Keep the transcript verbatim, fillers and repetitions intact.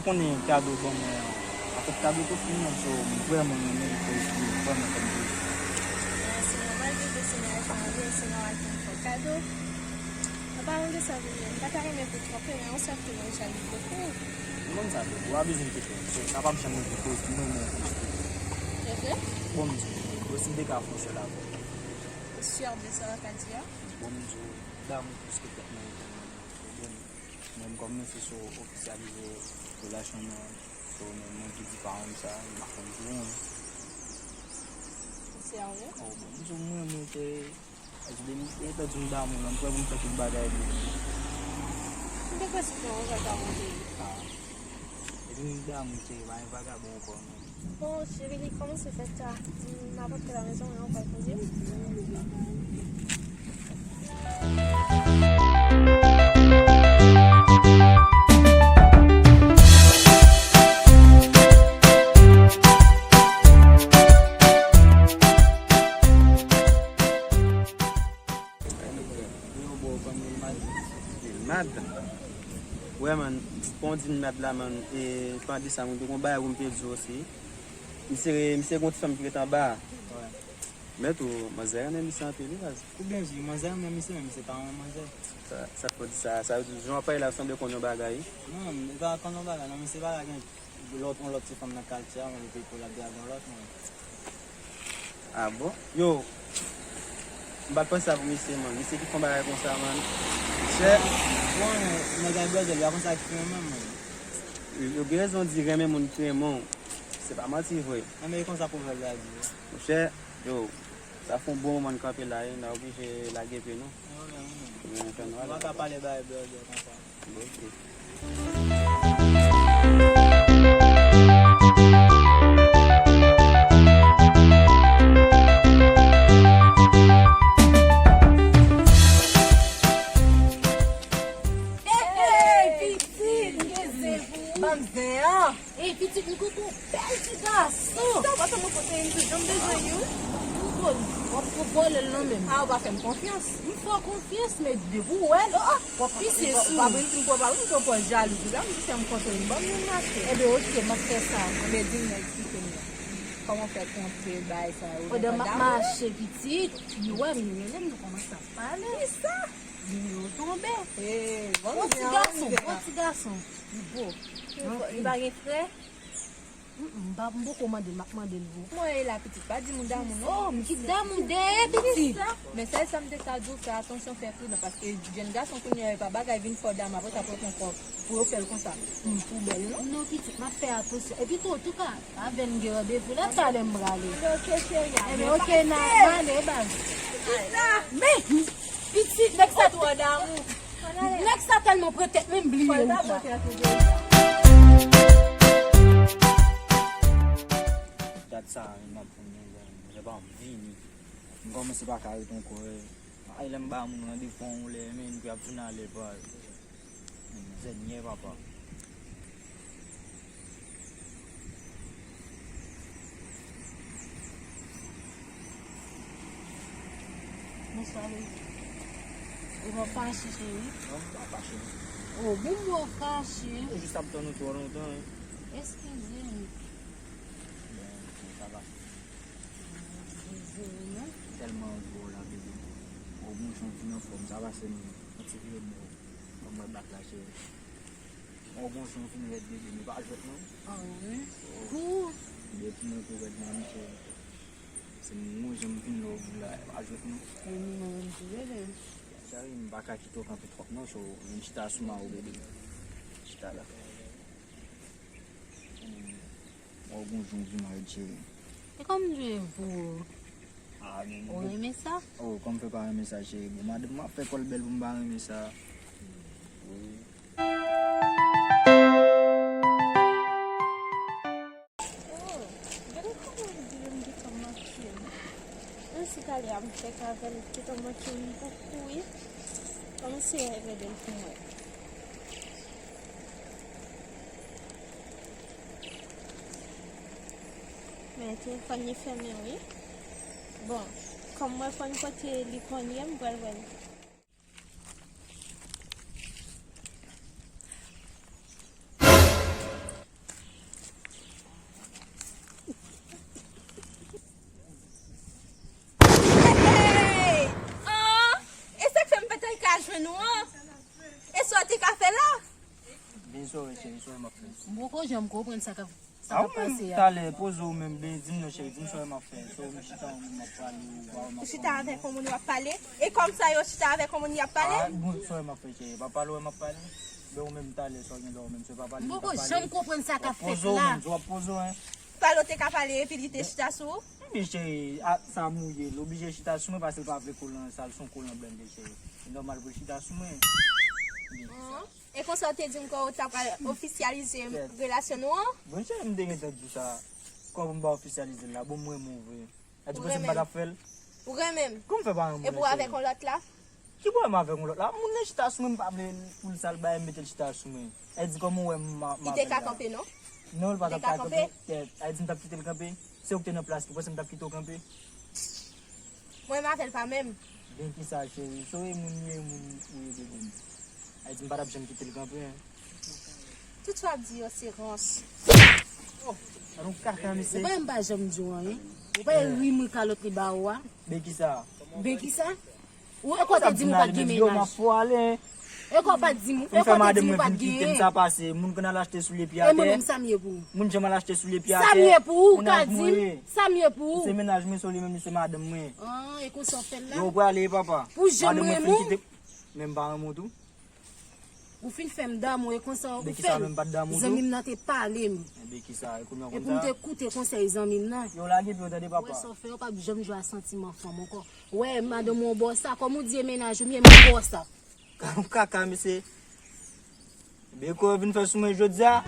Konnen kado ban mwen an, an fèt kado tout moun nan, so m vrèman renmen l, koz li vrèman fè m plezi. Mwen se nòmal, bebe, se nan ajan anvi, se nòmal pou m fè w kado. An palan de sa, bebe, m pa ta renmen pou twòp, men yon sèl ke mwen chal li bokou. M konn sa, bebe, ou pa bezwen enkyete w, so sa p ap janm rive, koz mwen menm pou. Se vre? Bon, m di w, bebe, si m te ka fè yon sèl avè w. Ou si de sa w ka di a? Bon, m di w, m damou plis ke tèt mwen, bon. Mwen, m kòmanse sou ofisyalize relasyon nou an. So, mwen, mwen ki di paran m sa, m pa konn pou mwen. Ou serye? Oh, bon, m di w mwen, mwen te, paske depi m te di m damou, m prè pou m fè tout bagay pou li. M te kwè se te yon vagabon te ye. Ah. Depi m damou, se pa yon vagabon ankò, non. Bon, cheri, li kòmanse fè ta. M ap antre la mezon, mwen, ou pral poze m. Yo, bro, kòm li mad. Li mad? Wè, man, fò w di m mad la, man. E, pandan sa, mwen te gon bagay pou m te di w osi. Misye, misye gon ti fanm ki ret anba a. Wè. Men tou, manzè renmen misye anpil, wi, baz. Ou byen di, manzè renmen misye, men misye pa yon manzè. Sa, sa k fè w di sa? Sa vle di, jan w ap pale la, sanble konn yon bagay. Non, li pa konn yon bagay, non, misye pa la gen lòt, yon lòt ti fanm nan katye a, mwen, li te kou l ap dragon lòt, mwen. Ah bon? Yo, m pa t panse sa pou misye, man. Misye ki fè yon bagay konsa, man. Chè. Bon, nèg a blòdè, li pa konn sa ki fè, man, man. Yo gen rezon di renmen moun ki renmen w. Se pa manti vre. Nan men konsa pwovèb la di. Monchè, yo, sa fè yon bon moman n kanpe la, wi, n a oblije lage pye nou. Ebyen, nou fè nou ale. Ou pa ka pale bay blòdè konsa. Bon, ok. Hey, hey, pitit, m gen zen pou ou. Ban m zen an. Ey, pitit, m konn yon bèl ti gason. Sa w pa fè mwen konn yon ti jan m bezwen youn. Ou konn, w ap pran vòlè l nan men m. Ah, ou pa fè m konfyans. M fè w konfyans, men depi w wè l, w ap pise sou m. Pa vin di m pran, pa vin pran pòz jalou tou la, m di se m kontre l, ban m youn mache. Enben, oke, m ap fè sa. Enben, di m non, eksplike m non. Kòman w fè kontre bagay sa yo? Pandan m ap mache, pitit, li wè m, li rele m, nou kòmanse ap pale. Kisa? Nimewo tonbe. Bon ti gason, bon ti gason. Li bo. Li pa gen frè? Mm, mm, m pa, m poko mande l, m ap mande l wi. Kòman w ye la, pitit? Pa di m ou damou, non. Oh, m ki damou dèyè, pitit. Men sèl sa m te ka di w, fè atansyon, fè pridan, paske jèn gason kounye a, e pa bagay vin fè w damou, apre sa, pou yo pran kò, pou yo fè l konsa. Mm, pou bèl, non? Non, pitit, m ap fè atansyon. Epi tou, antouka, avè n gen randevou la, talè m prale. Ebyen, oke, cheri, ebyen, oke, n a, n ale, baz. Men, pitit, nèg sa twò damou. Nèg sa tèlman pran tèt, menm bliye m sa. Dat sa, m ap konn nèg la, nèg la pa vini. M kòmanse pa ka ret ankò, eh. Ay, lè m ba moun randevou yon lè, men, pou y ap vin alè, pa. Mizè nyè, papa. Bonswa, bebe. Ou pa fache, cheri? Non, m pa fache, non. Oh, bon, m wè w fache. Ou jis ap tann ou twò lontan, wi. Eskize m. Bon, sa va. Eskize m, non. Tèlman anvi wè w la, bebe. Ou bon jan w vin anfòm, sa pase m yon ti vye mo. Ban m wè bak la, cheri. Ou bon jan w vin rèd, bebe, men pa jwèt non. Ah wi. Oh. Kou. Bebe, pou mwen kou rèd nan, cheri. Se m gon jan m vin love ou la, pa jwèt non. Mwen menm tou, bebe. Cheri, m pa ka kite w kanpe twòp non, so vin chita sou ma ou, bebe. Chita la. Hmm. Ou gon jan w vin rèd, cheri. E kòm m jwe pou ou. Ah, men ou renmen sa? Oh, kòm fè pa renmen sa, cheri. Bon, madanm, m ap fè kò l bèl pou m pa renmen sa. Wi. Oh, gade kòman m di l m gentan manke l. Menm si talè a m fèk avè l, gentan manke l, m pou kouri. Ban m eseye rele l pou m wè. Men telefòn li fèmen wi. Bon, kòm mwen konn kote li konn ye, m pral wè l. Sa w m ap fè. M poko janm konprann sa k ap, sa k ap pase a. Talè, poze w menm, ben, di m non, cheri, di m sa w m ap fè. Sa w m chita w menm m ap pale, ou pa wè m ap... Ou chita avèk yon moun w ap pale? E kòm sa yo chita avèk yon moun y ap pale? Ah, bon, sa w m ap fè, cheri? Pa pale w m ap pale? Ben, ou menm talè, sa w gen lè w menm, se pa pale m ap pale. M poko janm konprann sa k ap fèt la. W ap poze w menm, w ap poze w, en. Talè w te ka pale epi li te chita sou ou? Ebyen, cheri, a, sa mouye, l oblije chita sou mwen paske l pa vle kolan, sa l se yon kolan blende, cheri. E nòmal pou l chita sou mwen. Ebyen, se sa. E konsa w te di m ke w ta pral ofisyalize relasyon nou an? Bon, cheri, m te gentan di w sa. Kòman m pa ofisyalize l la? Bon, m renmen w vre. Sa di w panse m pa t ap fè l? Ou renmen m? Kòman m fè pa renmen w? Epi w avèk yon lòt la? Ki pwoblèm avèk yon lòt la? Moun nan chita sou mwen, m pa vle pou l sa l bay, m mete l chita sou mwen. Sa di kòman w wè m, m, m avè l la? Li te ka kanpe, non? Non, l pa t ap ka kanpe. Sa di m t ap kite l kanpe. Se ou ki te nan plas li, ou panse m t ap kite w kanpe? Mwen m avè l pa menm. Ben kisa, cheri? Se w e moun, li e moun, ou e de moun. Sa di m pa t ap janm kite l kanpe, en. Tout sa w ap di yo se rans. Oh, sa nou kaka, mesye. Ou pa wè m pa janm di w anyen? Ou pa wè ri mwen kalòt li ba ou a? Ben kisa? Ben kisa? Ou e kò te di m ou pa t gen menaj? Yo, m ap fò ale, en. E kò pa t di m, e kò te di m ou pa t gen. Moun fè madanm mwen vin kite m, sa pase. Moun konn al achte soulye pye atè. E mwen menm, sa m ye pou ou? Moun janm al achte soulye pye atè. Sa m ye pou ou, ka di m? Sa m ye pou ou? Se menaj mwen, se li menm, li se madanm mwen. Ah, e konsa w fè l la? Yo, ou prale, papa. Pou janm renmen w? Men m pa renmen w tou. Ou fin fè m damou e konsa ou fè l. Bekisa menm pa t damou tou? Zanmi m nan te pale m. Ebyen kisa, e kounye a w konn sa? Epi m te koute konsèy zanmi m nan. Yo lage pye w tande papa. Wè sa w fè, ou p ap janm jwe a santiman fanm ankò. Wè, madanm ou bò sa, kòm ou di e menaj ou m ye, m bò sa. Kaka mesye. Beko vin fè sou mwen jodi a.